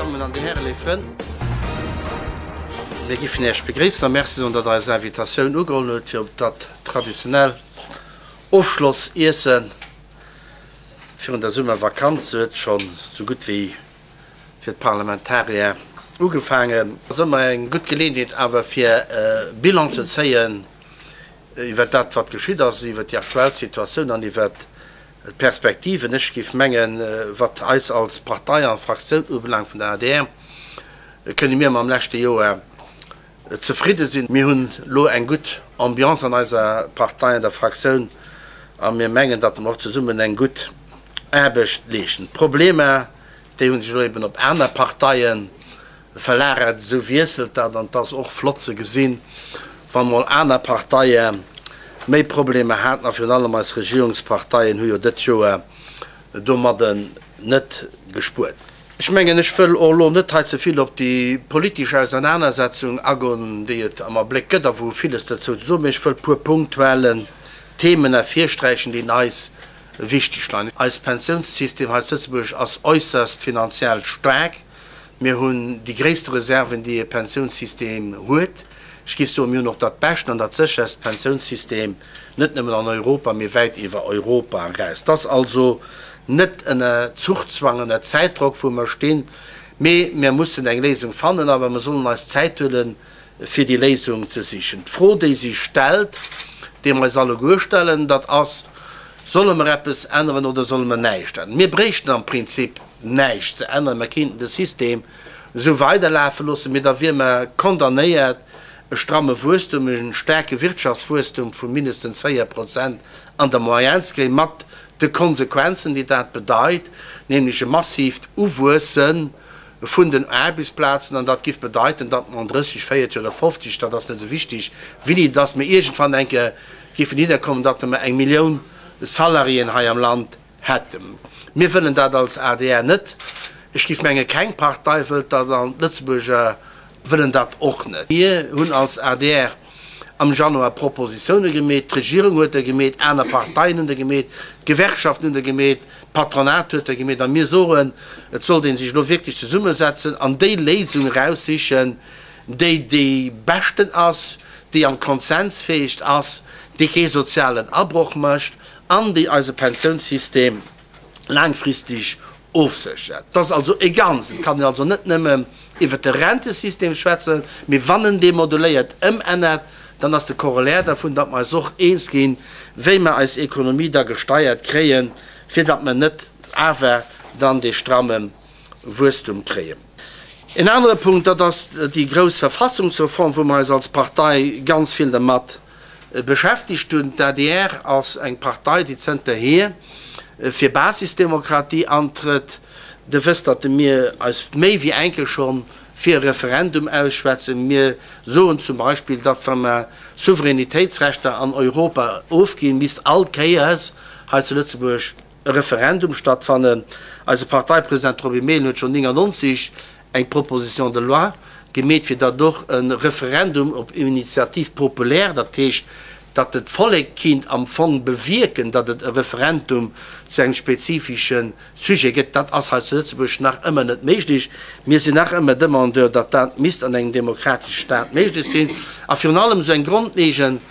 Dammen an Dir Hären, léif Frënn, mir giffen Iech begréissen a Merci soen, datt Der eis Invitatioun ugeholl hutt fir op dat traditionell Ofschlossiesse virun der Summervakanz. Se huet schonn sou gutt wéi fir d'Parlamentarier ugefaangen. Ass ëmmer eng gutt Geleeënheet awer fir e Bilan ze zéien iwwer dat wat geschitt ass, iwwer déi aktuell Situatioun an iwwer d'Perspektiven. Ech géif mengen, wat eis als Partei a Fraktioun ubelaangt vun der adr, kënne mir mam leschte Joer zefridde sinn. Mir hunn elo eng gutt Ambiance an eiser Partei, an der Fraktioun a mir mengen, datt mer och zesummen eng gutt Aarbecht leeschten. D'Problemer, déi hu sech elo eben op aner Parteie verlagert. Esou wiesselt dat an et ass och flott ze gesinn, wa mol aner Parteie méi Problemer haten a virun allem eis Regierungsparteien hu jo dët Joer domadden net gespuert. Ech mengen, ech wëll och elo net hei ze vill op déi politesch Ausernanersetzung agoen, déi et am Abléck gëtt a wou villes dozou ze soen, mee ech wëll puer punktuelle Themen ervirsträichen, déi eis wichteg leien. Eist Pensiounssystem hei zu Lëtzebuerg ass äusserst finanziell staark. Mir hunn déi gréisste Reserven, déi e Pensiounssystem huet. Ech géif soen, mir hunn och dat beschten an dat sécherst Pensiounssystem, net nëmmen an Europa, mee wäit iwwer Europa eraus. Et ass also net ënner Zuchzwang, ënner Zäitdrock, wou mer stinn, mee mir mussen eng Léisung fannen, awer mer sollen eis Zäit huelen, fir déi Léisung ze sichen. D'Fro, déi sech stellt, déi mer eis alleguer stellen, dat ass, Solle mer eppes änneren oder solle mer näischt änneren? Mir bréichten am Prinzip näischt ze änneren. Mer kéinten de System esou weiderlafe loossen, mee da wier mer condamnéiert, e stramme Wuesstum, e staarke Wirtschaftswuesstum vu mindestens 4 Prozent an der Moyenne ze kréien, mat de Konsequenzen, déi dat bedeit, nämlech e massiivt Uwuesse vun den Aarbechtsplazen. An dat giff bedeiten, datt mer an 30, 40 oder 50, dat ass net esou wichtig, wéini et ass, mee iergendwann eng Kéier giffen hinnerkommen, datt mer eng Millioun Salariéen hei am Land hätten. Mir wëllen dat als adr net. Ech géif menge keng Partei wëllt dat an d'Lëtzebuerger wëllen dat och net. Mir hunn als adr am Januar Propositioune gemeet, d'Regierung huet der gemeet, aner Parteien hunn der gemeet, d'Gewerkschaften hunn der gemeet, d'Patronat huet der gemeet a mir soen, et sollt ee sech elo wierklech zesummesetzen an déi Léisung eraussichen, déi déi beschten ass, déi am Konsensfähig ass, déi kee sozialen Abroch mécht an déi eise Pensiounssystem laangfristeg ofséchert. Et ass also e Ganzt. Et kann een also net nëmme iwwert de Rentesystem schwätzen, mee wann en dee moduléiert ëmännert, dann ass de Corollaire dervun, datt mer eis och eens ginn, wéi mer eis Ekonomie da gesteiert kréien, fir datt mer net awer dann dee stramme Wuesstum kréien. En anere Punkt, dat ass déi grouss Verfassungsreform, wou mer eis als Partei ganz vill dermat beschäftegt hunn. D'adr ass eng Partei, déi zënterhier fir Basisdemokratie antrëtt. Der wësst, datt mir eis méi wéi eng Kéier scho fir e Referendum ausschwätzen. Mir soen zum Beispill, datt wa mer Souveränitéitsrechter an Europa ofginn, misst all Kéiers hei zu Lëtzebuerg e Referendum stattfannen. Eise Parteipresident Roby Mehlen huet schonn 99 eng Proposition de loi gemeet, fir datt och e Referendum op Initiative populaire, dat heescht, datt et d'Vollek kinnt am Fong bewierken, datt et e Referendum zu engem spezifische Sujet gëtt. Dat ass hei zu Lëtzebuerg nach ëmmer net méiglech. Mir sinn nach ëmmer Demandeur, datt dat misst an engem demokratesche Staat méiglech sinn. A virun allem esou eng grondleegend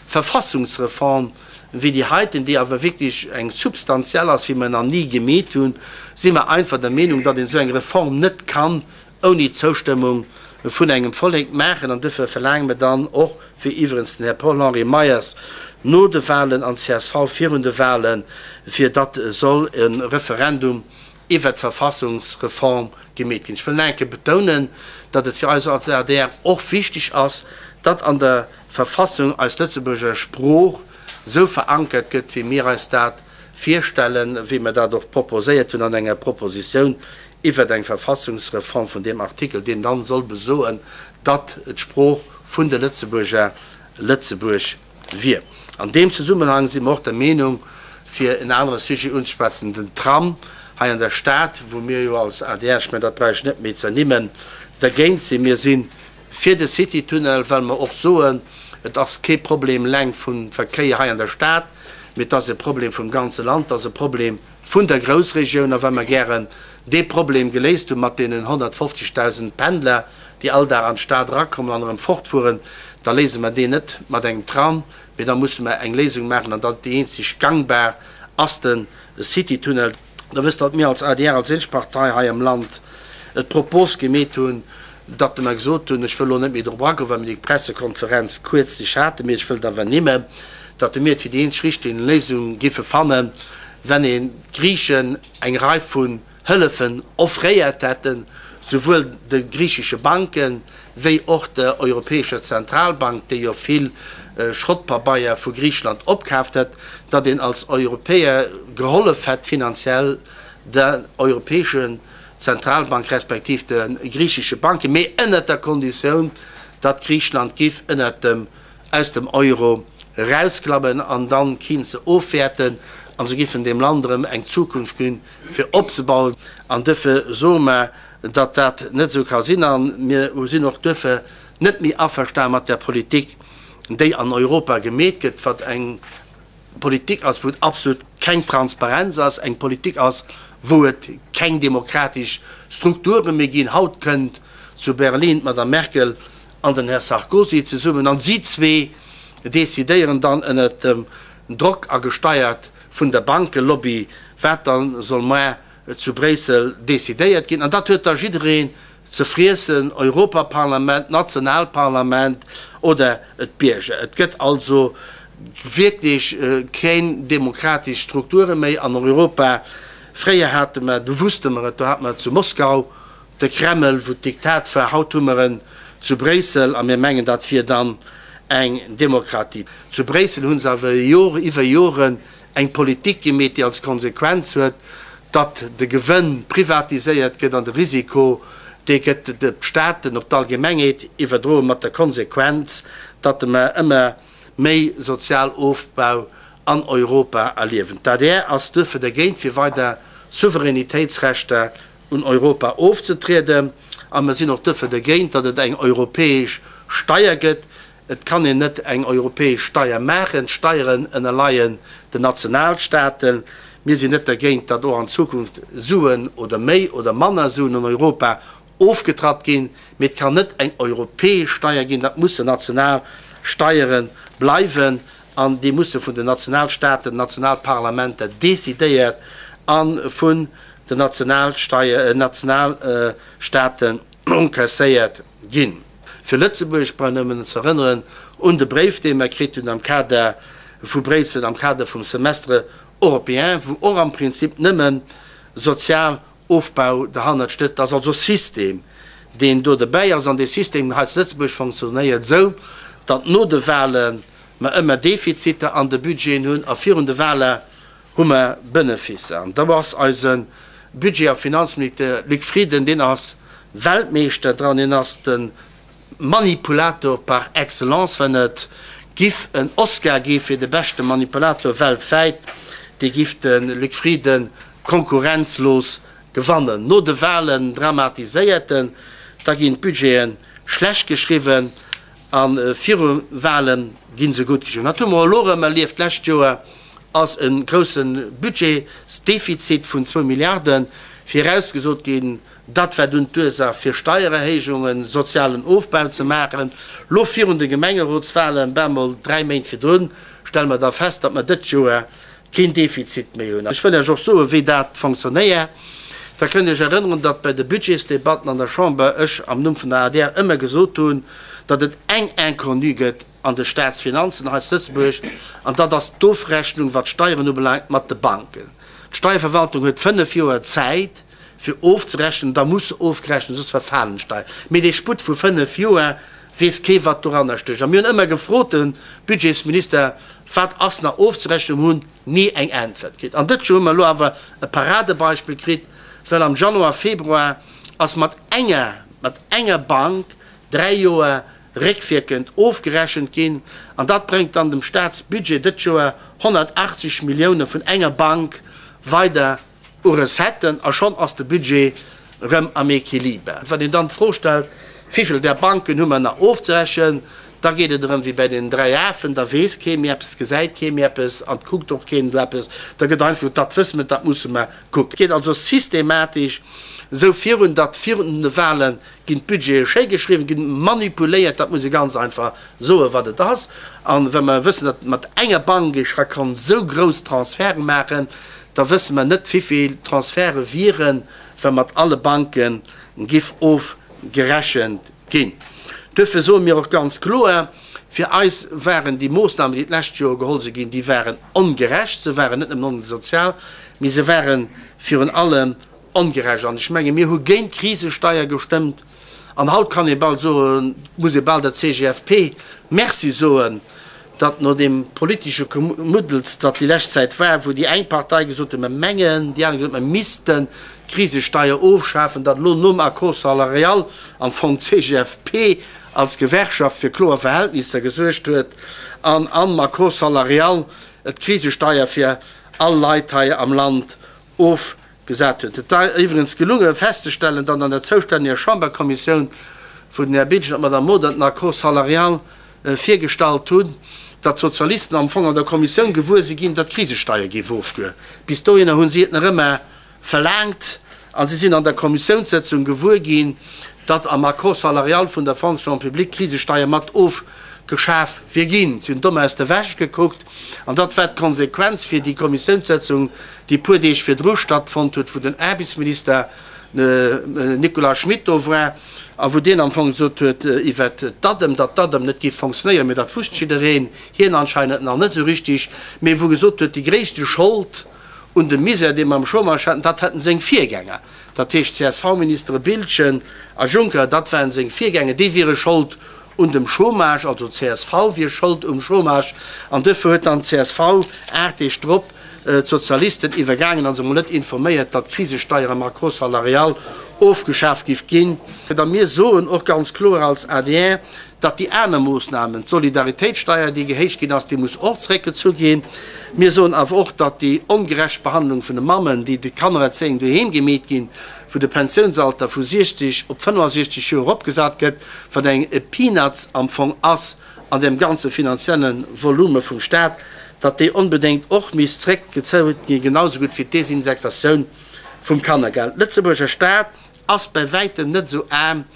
Verfassungsreform wéi déi heiten, déi awer wierklech eng substantiell ass, wéi mer nach ni gemeet hunn, si mer einfach der Meenung, datt een esou eng Reform net kann ouni d'Zoustëmmung vun engem Vollek maachen. An duerfir verlaange mer dann och, wéi iwwerens den Här Paul-Henri Meyers no de Wahlen an d'CSV virun de Wahlen, fir datt soll e Referendum iwwert d'Verfassungsreform gemeet ginn. Ech wëll nach eng Kéier betounen, datt et fir eis als adr och wichteg ass, datt an der Verfassung eis Lëtzebuerger Sprooch sou verankert gëtt, wéi mir eis dat virstellen, wéi mir dat och proposéiert hunn an enger Propositioun iwwert eng Verfassungsreform vun deem Artikel, deen dann soll besoen, datt d'Sprooch vun de Lëtzebuerger Lëtzebuerg wier. An deem Zesummenhang si mer och der Meenung, fir en anere Sujet unzeschwätzen, den Tram hei an der Stad, wou mir jo als adr, ech mengen, dat brauch ech net méi ze ernimmen, dergéint sinn. Mir sinn fir de Citytunnel, well mer och soen, et ass kee Problem eleng vum Verkéier hei an der Stad, mee et ass e Problem vum ganze Land, et ass e Problem vun der Groussregioun. A well mer gären dee Problem geléist hu mat deenen 150.000 Pendler, déi all Dag an d'Stad erakommen an erëm fortfueren, da léise mer deen net mat engem Tram, mee da musse mer eng Léisung maachen, an dat déi eenzeg gangbar ass de Citytunnel. Der wësst, datt mir als adr, als eenzeg Partei hei am Land, d'Propos gemeet hunn, datt mer gesot hunn, ech wëll elo net méi drop agoen, well mir déi Pressekonferenz kuerzlech haten, mee ech wëllt awer ernimmen, datt mir et fir déi eenzeg richteg Léisung giffe fannen, wenn een d'Griichen eng Rei vun Hëllefen offréiert hätten, souwuel de griichesche Banken, wéi och der Europäescher Zentralbank, déi jo vill Schrottpabeier vu Griicheland opkaaft hätt, datt een als Europäer gehollef hätt finanziell der Europäesche Zentralbank respektiv de griichesche Banken, mee ënnert der Konditioun, datt Griicheland giff ënnert dem aus dem Euro erausklammen an dann kinnt se ofwäerten an se giffen deem Land erëm eng Zukunft ginn fir opzebauen. An duerfir soe mer, datt dat net esou ka sinn a mir sinn och duerfir net méi averstane mat där Politik, déi an Europa gemeet gëtt, wat eng Politik ass, wou et absolut keng Transparenz ass, eng Politik ass, wou et keng demokratesch Strukture méi ginn. Haut kënnt zu Berlin d'Madame Merkel an den Här Sarkozy zesummen an si zwee decidéieren dann ënnert dem Drock a gesteiert vun der Bankelobby, wat da soll moar zu Bréissel decidéiert ginn. An dat huet da jiddereen ze friessen, Europaparlament, Nationalparlament oder d'Bierger. Et gëtt also wierklech keng demokratesch Strukture méi an Europa. Fréier hate mer, do wusste mer et, do hate mer zu Moskau de Kreml, wou d'Diktat war, haut hu mer en zu Bréissel a mir mengen, dat wier dann eng Demokratie. Zu Bréissel hu se awer iwwer Joren eng Politik gemeet, déi als Konsequenz huet, datt de Gewënn privatiséiert gëtt an de Risiko, dee gëtt op d'Staaten, op d'Allgemengheet iwwerdroen, mat der Konsequenz, datt mer ëmmer méi Sozialofbau an Europa erliewen. D'adr ass duerfir dergéint, fir weider Souveränitéitsrechter un Europa ofzetrieden a mer sinn och duerfir dergéint, datt et eng europäesch Steier gëtt. Et kann een net eng europäesch Steier maachen. D'Steieren ënnerleien den Nationalstaaten. Mir sinn net dergéint, datt och an Zukunft Suen oder méi oder manner Suen an Europa ofgetratt ginn, mee et kann net eng europäesch Steier ginn. Dat mussen national Steiere bleiwen an déi musse vun den Nationalstaaten, Nationalparlamenter decidéiert a vun den Nationalstaaten encaisséiert ginn. Fir Lëtzebuerg brauch nëmmen ze erënneren un de Bréif, dee mer kritt hunn am Kader vu Bréissel, am Kader vum Semestre européen, wou och am Prinzip nëmme Sozialofbau derhannert steet. Et ass also System, deen do dobäi ass. An dee System hei zu Lëtzebuerg fonctionnéiert esou, datt no de Wahle mer ëmmer Defiziter an de Budgeten hunn a virun de Wahle hu mer Benefisser. An do ass eise Budget a Finanzminister Luc Frieden, deen ass Weltmeeschter dran, deen ass de Manipulator par excellence. Wann et giff en Oscar gi fir de beschte Manipulator weltwäit, dee giff de Luc Frieden konkurrenzlos gewannen. No de Wahlen dramatiséiert en, da ginn d'Budgete schlecht geschriwwen. A viru Wale gi se gutt geschriwwen. Dat hu mer elo erëm erlieft. D'lescht Joer ass e grousse Budgetsdefizit vun zwou Milliarde virausgesot ginn. Dat war dunn d'Ursaach fir Steiererhéijungen, sozialen Ofbau ze maachen. Elo virun de Gemengerotswalen, bemol 3 Méint virdrun, stelle mer da fest, datt mer dëst Joer keen Defizit méi hunn. Ech wëll Iech och soen, wéi dat fonctionnéiert. Da kënnt Iech erënneren, datt bei de Budgetsdebatten an der Chamber ech am Numm vun der adr ëmmer gesot hunn, datt et eng Inconnue gëtt an de Staatsfinanzen hei zu Lëtzebuerg, an dat ass d'Ofrechnung, wat d'Steieren ubelaangt, mat de Banken. D'Steierverwaltung huet fënnf Joer Zäit, fir ofzerechnen. Da muss se ofgerechnen, soss verfalen d'Steieren. Mee dee Sputt vu fënnf Joer, weess kee wat doranner stécht. A mir hunn ëmmer gefrot de Budgetsminister, wat ass nach ofzerechnen, mir hunn ni eng Äntwert kritt. An dëst Joer hu mer elo awer e Paradebeispill kritt, well am Januar, Februar ass mat enger, mat enger Bank 3 Joer réckwierkend ofgerechent ginn. An dat bréngt dann dem Staatsbudget dëst Joer 180 Millioune vun enger Bank weider u Recetten a schonn ass de Budget erëm am Equiliber. Wann een dann d'Fro stellt, Wivill där Banken hu mer nach ofzerechnen? Da geet et erëm wéi bäi den 3 Afen, da weess kee méi eppes, gesäit kee méi eppes an et kuckt och keen do eppes. Da gëtt einfach gesot, dat wësse mer, dat musse mer kucken. Et geet also systematesch esou virun, datt virun de Wahlen ginn d'Budgete schéi geschriwwen, ginn manipuléiert, dat muss ee ganz einfach soen, wat et ass. A wa mer wëssen, datt mat enger Bank ee scho kann esou grouss Transferte maachen, da wësse mer net, wivill Transferte wieren, wa mat alle Banke giff ofgerechent ginn. Duerfir soe mir och ganz kloer, Fir eis waren déi Moossnamen, déi d'lescht Joer geholl si ginn, déi waren ongerecht. Se waren net nëmmen onsozial, mee se ware virun allem ongerecht. An ech menge mir hu géint d'Krisesteier gestëmmt. An haut kann ee bal soen, muss ee bal der CGFP Merci soen, datt no deem politesche Gemuddels, dat déi lescht Zäit war, wou déi eng Partei gesot huet, mer mengen, déi aner gesot huet, mer missten d'Krisesteier ofschafen, datt elo nom Accord salarial am Fong d'CGFP als Gewerkschaft fir kloer Verhältnisser gesuergt huet an am Accord salarial d'Krisesteier fir all Leit hei am Land ofgesat huet. Et war iwwregens gelunge festzestellen, datt an der zoustänneger Chamberkommissioun, wou den Här Biltgen an d'Madame Modert den Accord salarial virgestallt hunn, datt d'Sozialisten am Fong an der Kommissioun gewuer si ginn, datt d'Krisesteier géif ofgoen. Bis dohinner hu si et nach ëmmer verlaangt a si sinn an der Kommissiounssëtzung gewuer ginn, datt am Accord salarial vun der Fonction publique d'Krisesteier mat ofgeschaf wier ginn. Si hunn domm aus der Wäsch gekuckt an dat war d'Konsequenz fir déi Kommissiounssëtzung, déi e puer Deeg virdru stattfonnt huet, wou den Aarbechtsminister Nicolas Schmit do war a wou deen am Fong gesot huet iwwert d'ADEM, datt d'ADEM net géif fonctionnéieren, mee dat wusst jiddereen, hien anscheinend nach net esou richtig, mee wou gesot huet, déi gréisste Schold un dem Misär, dee mer am Chômage haten, dat hätten seng Virgänger, dat heescht d'CSV-Ministere Biltgen a Juncker, dat waren seng Virgänger, déi wiere Schold un dem Chômage, also d'CSV wier Schold um Chômage. An duerfir huet dann d'CSV 8 Deeg drop d'Sozialisten iwwergaangen a se emol net informéiert, datt d'Krisesteier am Accord salarial ofgeschaf giff ginn. A mir soen och ganz kloer als adr, datt déi aner Moossnamen, d'Solidaritéitssteier, déi gehéicht ginn ass, déi muss och zréckgezu ginn. Mir soen awer och, datt déi ongerecht Behandlung vun de Mammen, déi d'Kannererzéiung doheem gemeet ginn, wou de Pensiounsalter vu 60 op 65 Joer eropgesat gëtt, wat eng Peanuts am Fong ass an deem ganze finanzielle Volume vum Stat, datt déi onbedéngt och misst zréckgezou ginn, genau esou gutt wéi d'Desindexatioun vum Kannergeld. Lëtzebuerger Stat ass bäi wäitem net esou aarm,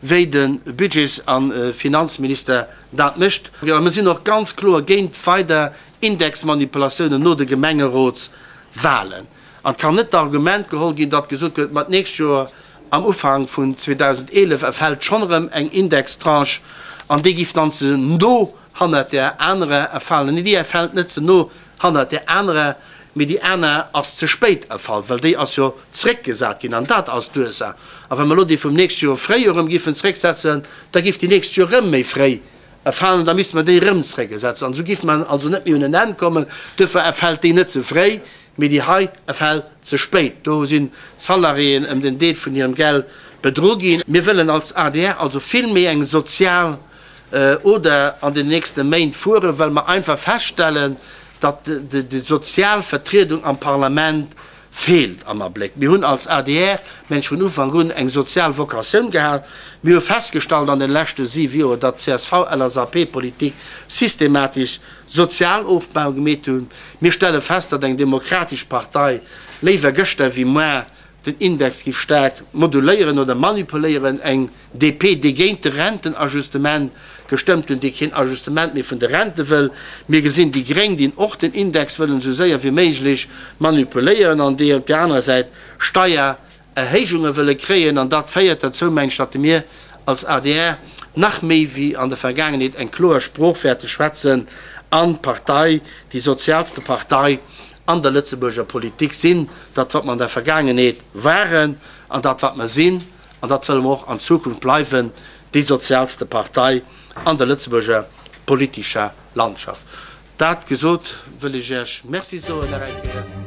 wéi de Budgets a Finanzminister dat mécht. A mir sinn och ganz kloer géint weider Indexmanipulatiounen no de Gemengerotswahlen. An et kann net d'Argument geholl ginn, datt gesot gëtt, ma d'nächst Joer am Ufank vun 2011 erfält schonn erëm eng Indextranche an déi giff dann ze no hannert där anerer erfalen. Nee, déi erfält net ze no hannert där anerer, mee déi aner ass ze spéit erfall, well déi ass jo zréckgesat ginn an dat ass d'Ursaach. A wa mer elo déi vum nächste Joer fréi erëm giffen zrécksetzen, da giff déi nächst Joer erëm méi fréi erfalen, da misste mer déi erëm zrécksetzen an esou giffe mer also net méi un en Enn kommen. Duerfir erfält déi net ze fréi, mee déi hei erfält ze spéit. Do sinn d'Salariéen ëm den Deel vun hirem Geld bedru ginn. Mir wëllen als adr also vill méi eng sozial Oder an den nächste Méint fueren, well mer einfach feststellen, datt déi sozial Vertriedung am Parlament feelt am Abléck. Mir hunn als adr, meng ech, vun Ufank un eng sozial Vocatioun gehat. Mir hu festgestallt an den leschte siwe Joer, datt d'CSV-LSAP-Politik systematesch Sozialofbau gemeet hunn. Mir stelle fest, datt eng demokratesch Partei léiwer gëschter wéi moar den Index giff staark moduléieren oder manipuléieren, eng DP, déi géint de Rentenajustement gestëmmt hunn, déi keen Ajustement méi vun de Rente wëll. Mir gesinn déi Gréng, déi och den Index wëllen esou séier wéi méiglech manipuléieren an déi op där anerer Säit Steiererhéijunge wëlle kréien. An dat féiert derzou, mengen ech, datt mir als adr nach méi wéi an der Vergaangenheet eng kloer Sprooch wäerte schwätzen an d'Partei, déi sozialste Partei an der Lëtzebuerger Politik sinn, dat wat mer an der Vergaangenheet waren an dat wat mer sinn, an dat wëlle mer och an Zukunft bleiwen, déi sozialste Partei an der Lëtzebuerger politescher Landschaft. Dat gesot, wëll ech Iech Merci soen nach eng Kéier.